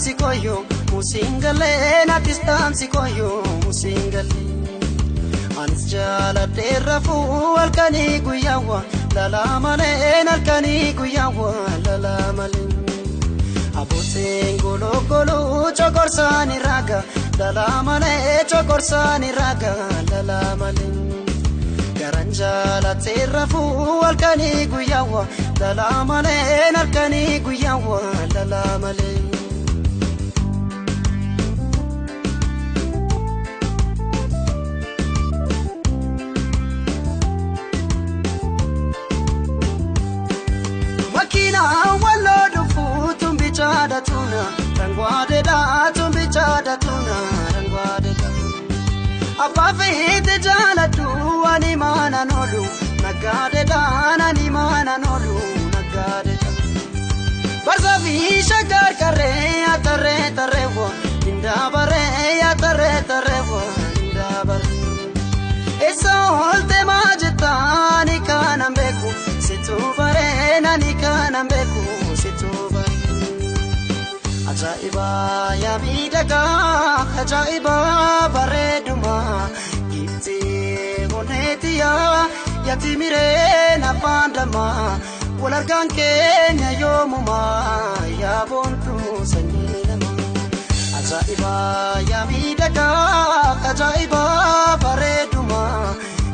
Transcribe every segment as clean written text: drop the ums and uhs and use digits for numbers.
dhaamsi koyyoo musiingalee naatis dhaamsi koyyoo musiingalee. Anis jaaladhee rafuu halkanii guyyaawwa lalaa malee halkanii guyyaawwa lalaa malee. Abbootiin gologoluu chokorsaani raga lalaa malee chokorsaani raga lalaa malee. Garaan jaalatee rafuu halkanii guyyaawwa lalaa malee halkanii guyyaawwa lalaa malee. Makiina walloo dhufu tumbichaadha tuna rangwaadedha tumbichaadha tuna rangwaadedha. Abbaa feete jaaladhu ani maana noolu naggaadedha ani maana noolu naggaadedha. Barza fi shaggar karree atarree tarreewwa indaabaree atarree tarreewwa indaabaree. Eessa oolte maa jettaani kanan beeku situ baree nani kanan beeku situ baree. Ajaa'iba yaa miidhagaa ajaa'iba bareeduma giftee onneetiyaa yaati miree nafaan dammaa wal argaan keenya yoomumaa yaa boontuu sanyii namaa. Ajaa'iba yaa miidhagaa ajaa'iba bareeduma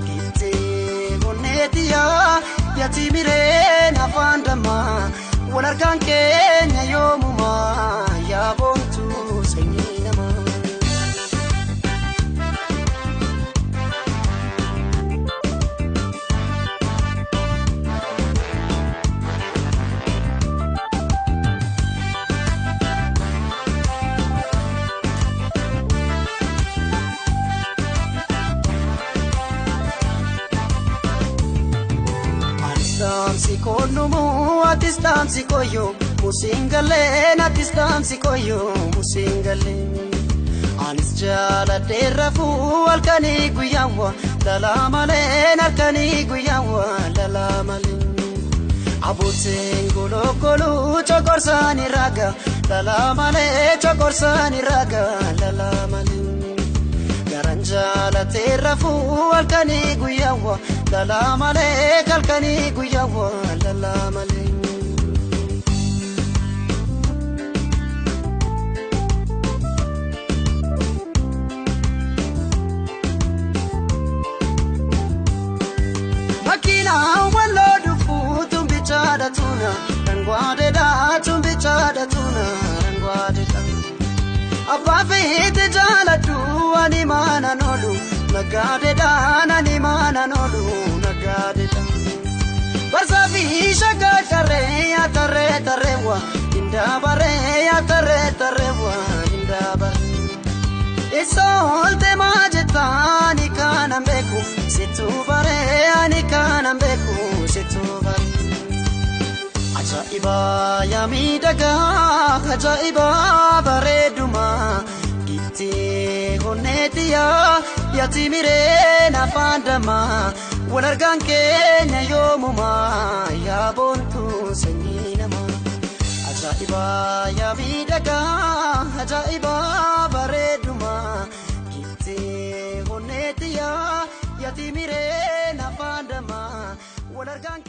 giftee onneetiyaa yaati miree nafaan dammaa wal argaan keenya yoomumaa yaa boontuu sanyii namaa. Dhaamsi koonumuu atis dhaamsi koyyoo musiingalee atis dhaamsi koyyoo musiingalee. Anis jaaladhee rafuu halkanii guyyaawwa lalaa malee halkanii guyyaawwa lalaa malee. Abbootiin gologoluu chokorsaani raga lalaa malee chokorsaani raga lalaa malee. Garaan jaalatee rafuu halkanii guyyaawwa lalaa malee halkanii guyyaawwa lalaa malee. Makiina walloo dhufu tumbichaadha tuna rangwaadedha tumbichaadha tuna rangwaadedha. Abbaa feete jaaladhu ani maana noolu naggaadedha ani maana noolu naggaadedha. Barza fi shaggar karree atarree tarreewwa indaabaree atarree tarreewwa indaabaree. Eessa oolte maa jettaani kanan beeku situ baree ani kanan beeku situ baree. Ajaa'iba yaa miidhagaa ajaa'iba bareeduma giftee onneetiyaa yaati miree nafaan dammaa wal argaan keenya yoomumaa yaa boontuu sanyii namaa. Ajaa'iba yaa miidhagaa ajaa'iba bareeduma giftee onneetiyaa yaati miree nafaan dammaa wal argaan.